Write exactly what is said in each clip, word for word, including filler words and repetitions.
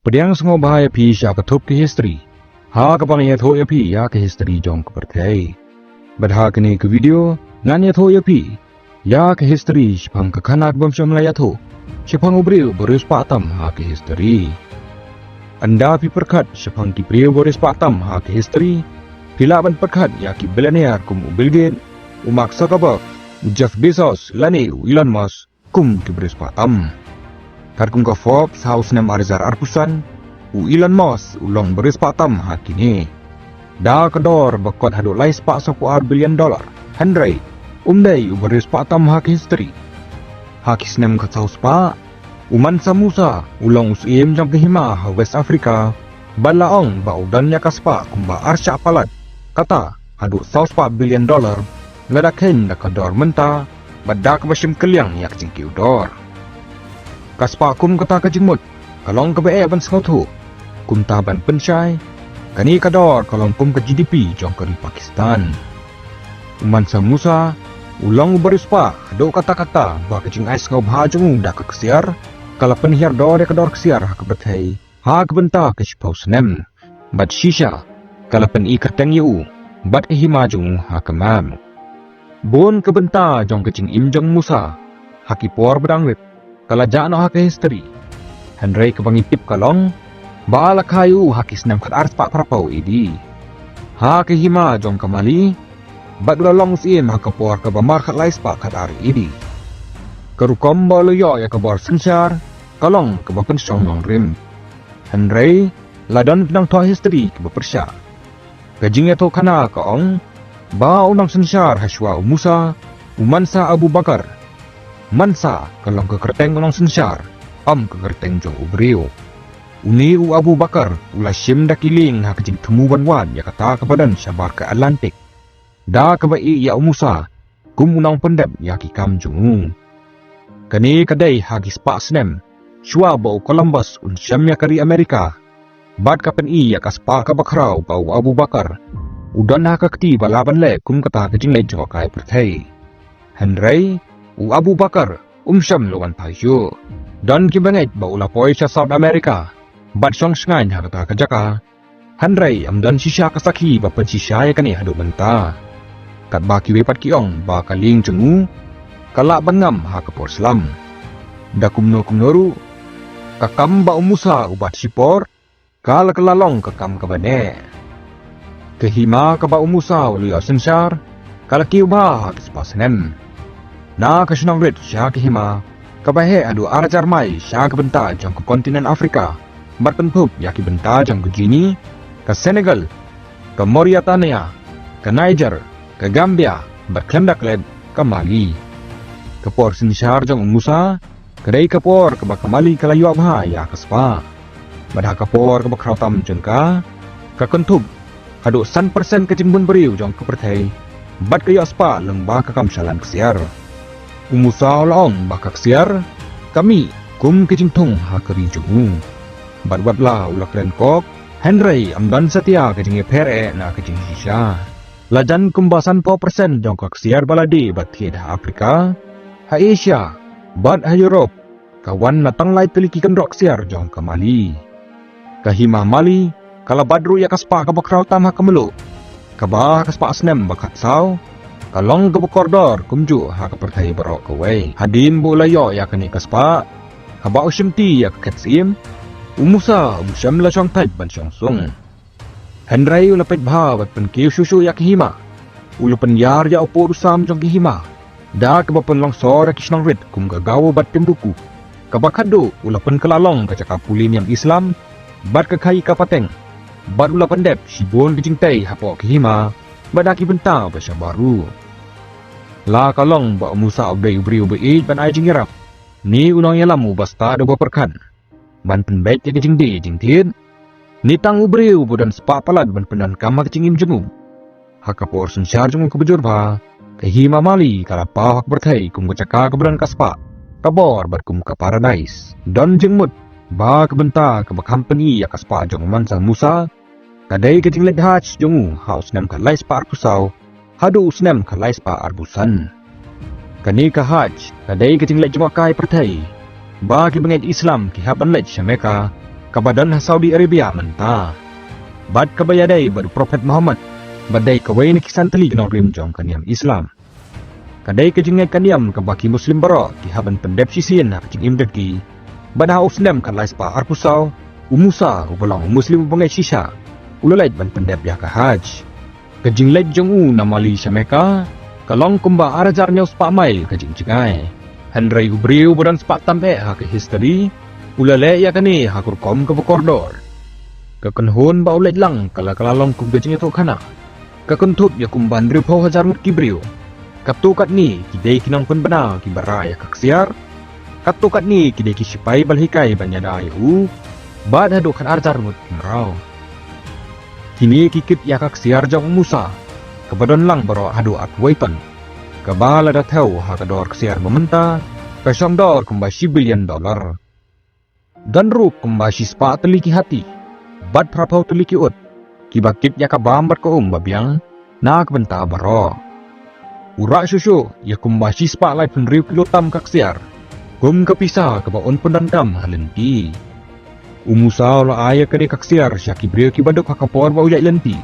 Pdiang sngewbha ïa phi sha ka thup ki history, ha kaba ngan ïathuh ïa phi ïa ka history jong ka pyrthei. Bad ha kane ka video ngan ïathuh ïa phi ïa ka history shaphang ka khana kaba ym shym la ïathuh shaphang u briew ba riewspah tam ha ka history. Ynda phi pyrkhat shaphang ki briew ba riewspah tam ha ka history, phi lah ban pyrkhat ïa ki billionaire kum u Bill Gates, u Mark Zuckerberg, u Jeff Bezos lane u Elon Musk kum ki ba riewspah tam. Katkum ka Forbes ha u snem ar hajar arphew san, u Elon Musk u long ba riewspah tam ha kine da ka dor ba kot haduh lai spah saw phew ar billion dollar. Hynrei um dei u ba riewspah tam ha ka history. Ha ki snem khatsaw spah, u Mansa Musa u long u syiem jong ka hima ha West Africa, bad la ong ba u don ïa ka spah kumba ar shah palat. Kata haduh saw spah billion dollar, lada kheiñ da ka dor mynta bad da kaba shim kylliang ïa ka jingkiew dor. Ka spah kum kata ka jingmut ka long kaba eh ban sngewthuh. Kumta ban pynshai, kane ka dor ka long kum ka G D P jong ka ri Pakistan. U Mansa Musa u long u ba riewspah haduh katta katta ba ka jingai sngewbha jong u da ka ksiar ka la pynhiar dor ïa ka dor ksiar ha ka pyrthei ha ka bynta ka shiphew snem. Bad shisha ka la pyni kyrteng ïa u bad ka hima jong u ha ka map. Bun ka bynta jong ka jingim jong u Musa ha ki por ba dang rit ka la jah noh ha ka history. Hynrei kaba ngi tip ka long ba la kha ïa u ha ki snem khat ar spah phra phew A D ha ka hima jong ka Mali, bad u la long u syiem ha ka por kaba mar khat lai spah khat ar A D. Ka rukom ba u la ïoh ïa ka bor synshar ka long kaba pynshong nongrim. Hynrei la don ka nongthoh history kaba pyrshah. Ka jingïathuh khana ka ong ba u nongsynshar ha shuwa u Musa, u Mansa Abu Bakar. Mansa ka long ka kyrteng u nongsynshar, ym ka kyrteng jong u briew. Une u Abu Bakar u la shim da ki lieng ha ka jingthmu ban wad ïa kata kaba don shabar ka Atlantic, da kaba ïeh ïa u Musa kum u nongpyndep ïa ki kam jong u. Kane ka dei ha ki spah snem shuwa ba u Columbus un shem ïa ka ri America, bad ka pyni ïa ka spah kaba khraw ba u Abu Bakar u don ha ka kti ba lah ban leh kum kata ka jingleit jngohkai pyrthei. Hynrei u Abu Bakar um shym la wan phai shuh. Don kiba ngeit ba u la poi sha South America bad shong shngaiñ ha kata ka jaka. Hynrei ym don shisha ka sakhi ba pynshisha ïa kane haduh mynta. Katba kiwei pat ki ong ba ka lieng jong u ka lah ban ngam ha ka por slem. Da kumno kumno ruh, ka kam ba u Musa u bat shipor ka la kylla long ka kam kaba neh. Ka hima kaba u Musa u la ïoh synshar ka la kiew bha ha ki spah snem. Na ka shnong rit sha ka hima kaba heh haduh ar hajar mail sha ka bynta jong ka kontinent Africa, bad kynthup ïa ki bynta jong ka Guinea, ka Senegal, ka Mauritania, ka Niger, ka Gambia, bad khlem da klet ka Mali. Ka por synshar jong u Musa ka dei ka por kaba ka Mali ka la ïoh bha ïa ka spah. Bad ha ka por kaba khraw tam jong ka, ka kynthup haduh san percent ka jingbun briew jong ka pyrthei, bad ka ïoh spah lyngba ka kam shalan ksiar. U Musa u la ong ba ka ksiar ka mih kum ka jingthung ha ka ri jong u. Bad wat la u la kren kok, hynrei ym don satia ka jingïapher eh na ka jingshisha. La jan kumba sanphew percent jong ka ksiar ba la die bad thied ha Africa, ha Asia, bad ha Europe, ka wan na tang lai tylli ki kynroh ksiar jong ka Mali. Ka hima Mali ka la bat ruh ïa ka spah kaba khraw tam ha ka mluh, kaba ha ka spah snem ba khatsaw ka long kaba kordor kumjuh ha ka pyrthei baroh kawei. Hadien ba u la ïoh ïa kane ka spah kaba u shimti ïa ka khet syiem, u Musa um shym la shong thait ban shong sung. Hynrei u la peit bha bad pynkiew shuh shuh ïa ka hima. U la pynïar ïa u pud u sam jong ka hima da kaba pynlong sor ïa ki shnong rit kum ka Gao bad Timbuktu. Kaba khatduh u la pynkylla long ka jaka pule niam Islam bad ka khaïi ka pateng, bad u la pyndep shibun ka jingtei hapoh ka hima bad ha ki bynta ba shabar ruh. La ka long ba u Musa u dei u briew ba ïeit ban ai jingïarap, ne u nongïalam uba stad uba pyrkhat ban pynbeit ïa ka jingdie jingthied, ne tang u briew ba don spah palat ban pyndonkam ha ka jingim jong u? Ha ka por synshar jong u kaba jur bha, ka hima Mali ka la paw ha ka pyrthei kum ka jaka kaba don ka spah, ka bor bad kum ka paradais. Don jingmut ba ka bynta kaba kham pyni ïa ka spah jong u Mansa Musa ka dei ka jingleit Hajj jong u ha u snem khat lai spah arphew saw haduh u snem khat lai spah arphew san. Kane ka Hajj ka dei ka jingleit jngohkai pyrthei ba ki bangeit Islam ki hap ban leit sha Mecca kaba don ha Saudi Arabia mynta, bad kaba ïadei bad u Prophet Muhammad, bad dei kawei na ki san tylli ki nongrim jong ka niam Islam. Ka dei ka jingngeit ka niam kaba ki Muslim baroh ki hap ban pyndep shisien ha ka jingim jong ki. Bad ha u snem khatlai spah arphew saw, u Musa, uba long u Muslim uba ngeit shisha, u la leit ban pyndep ïa ka Hajj. Ka jingleit jong u na Mali sha Mecca ka long kumba ar hajar hynñiew spah mail ka jingjngai. Hynrei u briew ba don spah tam eh ha ka history u la leh ïa kane ha ka rukom kaba kordor. Ka kynhun ba u leit lang ka la, ka la long kum ka jingïathuhkhana. Ka kynthup ïa kumba hynriewphew hajar ngut ki briew. Katto katne ki dei ki nongpynbna kiba rah ïa ka ksiar. Katto katne ki dei ki sipai ba la hikai ban ïada ïa u. Bad haduh khatar hajar ngut ki mraw. Kine ki kit ïa ka ksiar jong u Musa, kaba don lang baroh haduh arphew wei ton, kaba lada thew ha ka dor ksiar ba mynta ka shong dor kumba shi billion dollar. Don ruh kumba shi spah tylli ki hati bad phraphew tylli ki ut, kiba kit ïa ka bam bad ka um ba biang na ka bynta baroh. U rah shuh shuh ïa kumba shi spah laiphew hynriew kilo tam ka ksiar kum ka pisa kaba un pyndonkam ha lynti. U Musa u la ai ïa kane ka ksiar sha ki briew kiba duk ha ka por ba u ïaid lynti,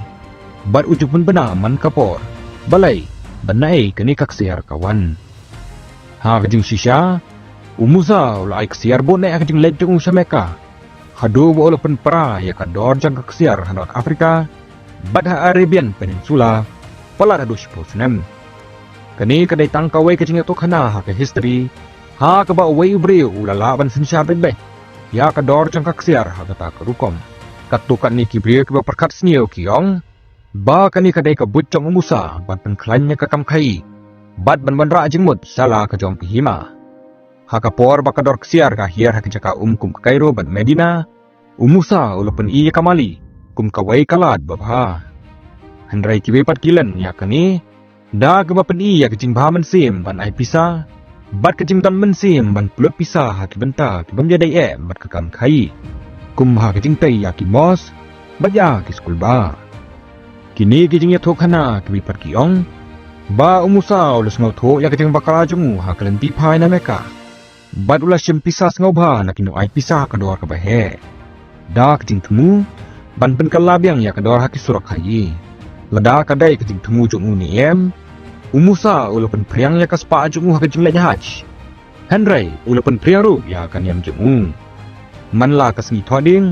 bad u ju pynbna man ka por balei bad naei kane ka ksiar ka wan. Ha ka jingshisha, u Musa u la ai ksiar bun eh ha ka jingleit jong u sha Mecca, haduh ba u la pynpra ïa ka dor jong ka ksiar ha North Africa bad ha Arabian Peninsula palat haduh shiphew snem. Kane ka dei tang kawei ka jingïathuhkhana ha ka history, ha kaba uwei u briew u la lah ban synshar beit beit ïa ka dor jong ka ksiar ha kata ka rukom. Katto katne ki briew kiba pyrkhat sniew ki ong ba kane ka dei ka buit jong u Musa ban pynkhlaiñ ïa ka kam khaïi bad ban wanrah jingmut sha la ka jong ka hima. Ha ka por ba ka dor ksiar ka hiar ha ki jaka um kum ka Cairo bad Medina, u Musa u la pyni ïa ka Mali kum kawei ka lad babha. Hynrei kiwei pat ki len ïa kane da kaba pyni ïa ka jingbha mynsiem ban ai pisa bad ka jingdon mynsiem ban pynlut pisa ha ki bynta ki bym ïadei eh bad ka kam khaïi, kum ha ka jingtei ïa ki mosque bad ïa ki skulbah. Kine ki jingïathuhkhana kiwei pat ki ong ba u Musa u la sngewthuh ïa ka jingbakla jong u ha ka lynti phai na Mecca, bad u la shim pisa sngewbha na ki nongai pisa ha ka dor kaba heh. Da ka jingthmu ban pynkylla biang ïa ka dor ha ki surok khaïi. Lada ka dei ka jingthmu jong u ne em, u Musa u la pynphriang ïa ka spah jong u ha ka jingleit Hajj. Hynrei u la pynphriang ruh ïa ka niam jong u. Man la ka sngi Thohdieng,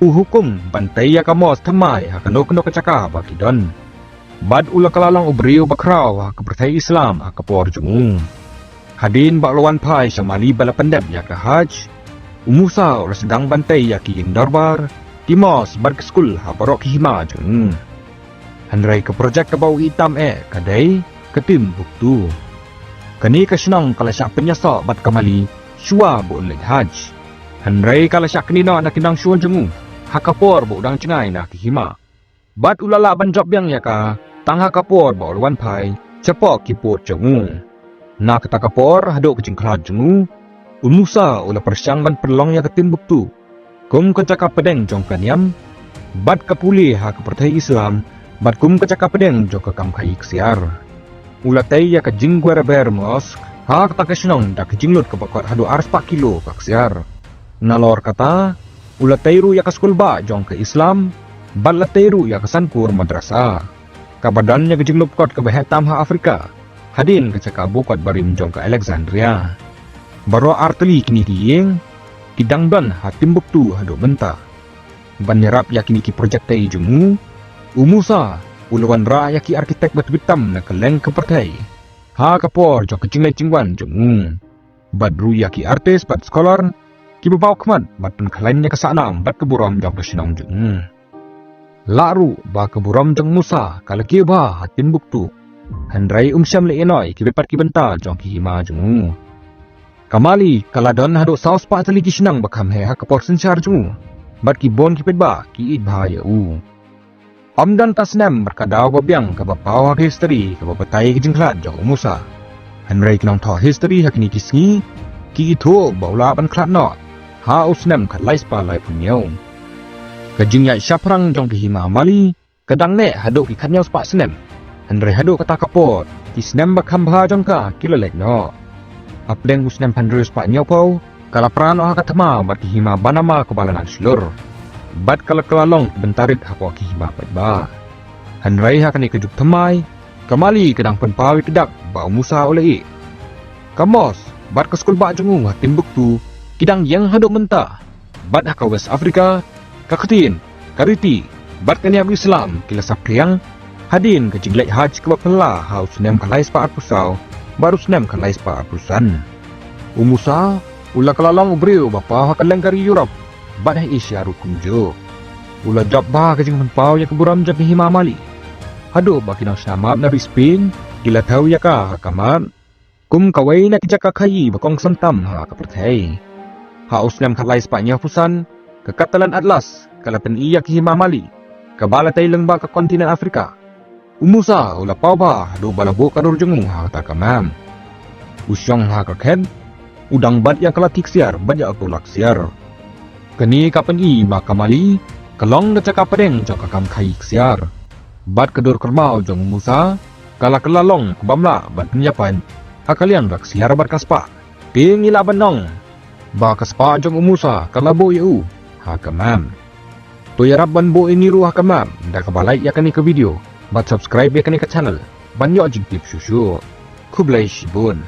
u hukum ban tei ïa ka mosque thymmai ha kano kano ka jaka ba ki don, bad u la kylla long u briew ba khraw ha ka pyrthei Islam ha ka por jong u. Hadien ba u la wan phai sha Mali ba la pyndep ïa ka Hajj, u Musa u la sdang ban tei ïa ki ïing dorbar, ki mosque bad ki skul ha baroh ki hima jong u. Hynrei ka projek kaba u ïeit tam eh ka dei ka Timbuktu. Kane ka shnong ka la shah pynïasoh bad ka Mali shuwa ba un leit Hajj. Hynrei ka la shah knieh noh na ki nongshun jong u ha ka por ba u dang jngai na ki hima. Bad u la lah ban jop biang ïa ka tang ha ka por ba u la wan phai shapoh ki pud jong u. Na kata ka por, haduh ka jingkhlad jong u, u Musa u la pyrshang ban pynlong ïa ka Timbuktu kum ka jaka pdeng jong ka niam bad ka pule ha ka pyrthei Islam, bad kum ka jaka pdeng jong ka kam khaïi ksiar. U la tei ïa ka Jinggueraber Mosque ha kata ka shnong da ka jinglut kaba kot haduh ar spah kilo ka ksiar. Nalor kata, u la tei ruh ïa ka skulbah jong ka Islam, bad la tei ruh ïa ka Sankur Madrasa, kaba don ïa ka jinglupkot kaba heh tam ha Afrika hadien ka jaka bukot barim jong ka Alexandria. Baroh artylli kine ki ïing ki dang don ha Timbuktu haduh mynta. Ban ïarap ïa kine ki projek tei jong u, u Musa u la wanrah ïa ki architect ba tbit tam na kylleng ka pyrthei ha ka por jong ka jingleit jingwan jong u. Bad ruh ïa ki artist bad scholar kiba bau khmat bad pynkhlaiñ ïa ka sahnam bad ka burom jong ka shnong jong u. Lah ruh ba ka burom jong u Musa ka la kiew bha ha Timbuktu, hynrei um shym la ïehnoh ïa kiwei pat ki bynta jong ki hima jong u. Ka Mali ka la don haduh saw spah tylli ki shnong ba kham heh ha ka por synshar jong u, bad ki bun ki paidbah ki ïeit bha ïa u. Ym don ka snem bad ka daw ba biang kaba paw ha ka history kaba batai ka jingkhlad jong u Musa. Hynrei ki nongthoh history ha kine ki sngi ki ithuh ba u lah ban khlad noh ha u snem khatlai spah laiphew hynñiew. Ka jingïaid shaphrang jong ka hima Mali ka dang neh haduh ki khathynñiew spah snem. Hynrei haduh kata ka por, ki snem ba kham bha jong ka ki la leit noh. Hapdeng u snem hynriew spah hynñiewphew ka la pra noh ha ka thma bad ki hima banama kaba la nang shlur, bad ka la kylla long bynta rit hapoh ki hima paidbah. Hynrei ha kane ka juk thymmai, ka Mali ka dang pynpaw ïa ki dak ba u Musa u la ïeh. Ka mosque bad ka skulbah jong u ha Timbuktu ki dang ïeng haduh mynta. Bad ha ka West Africa, ka ktien, ka riti bad ka niam Islam ki la saphriang hadien ka jingleit Hajj kaba phylla ha u snem khatlai spah arphew saw bad u snem khatlai spah arphew san. U Musa u la kylla long u briew ba paw ha ka lyngkha ri Europe bad ha Asia ruh kumjuh. U la jop bha ka jingpynpaw ïa ka burom jong ka hima Mali, haduh ba ki nongshna map na ri Spain ki la thew ïa ka ha ka map kum kawei na ki jaka khaïi ba kongsan tam ha ka pyrthei. Ha u snem khatlai spah hynñiewphew san, ka Catalan Atlas ka la pyni ïa ka hima Mali, kaba la tei lyngba ka kontinent Afrika. U Musa u la paw bha haduh ba la buh ka dur jong u ha kata ka map. U shong ha ka khet, u dang bat ïa ka lathi ksiar bad ïa uto u lak ksiar. Kane ka pyni ba ka Mali ka long ka jaka pdeng jong ka kam khaïi ksiar. Bad ka dur kyrmaw jong u Musa ka la kylla long kaba mlah ban pynïapait ha ka liang ka ksiar bad ka spah. Te ngi lah ban ong ba ka spah jong u Musa ka la buh ïa u ha ka map. To ïarap ban buh ïa ngi ruh ha ka map da kaba like ïa kane ka video bad subscribe ïa kane ka channel ban ïoh jingtip shuh shuh. Khublei shibun.